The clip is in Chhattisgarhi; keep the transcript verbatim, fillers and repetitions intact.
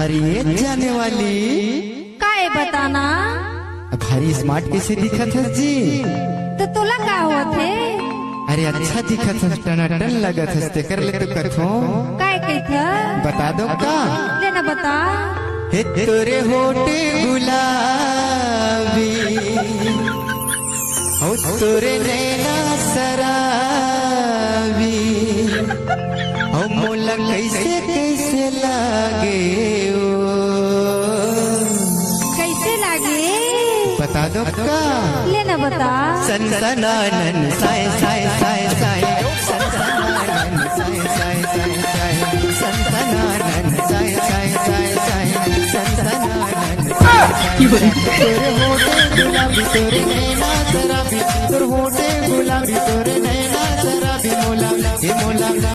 अरे ये जाने वाली, का ए बताना? भारी स्मार्ट कैसे दिखत हस जी? तो तोला का होत हे? अरे अच्छा दिखत हस, टनाटन लगत हस, तेकर ले तो कथों। काय कहिथस? बता दो का? ले ना बता। हे तोरे होठ गुलाबी, ओ तोरे नैना शराबी, ओ मोला कैसे कैसे लागे ओ। कैसे लागे? बता दो का? ले ना बता। सनसनानन साय साय साय साय, सनसनानन साय साय साय साय, सनसनानन साय साय साय साय, सनसनानन साय साय साय। तोरे होठे गुलाबी, तोरे नैना शराबी, तोरे होठे गुलाबी, तोरे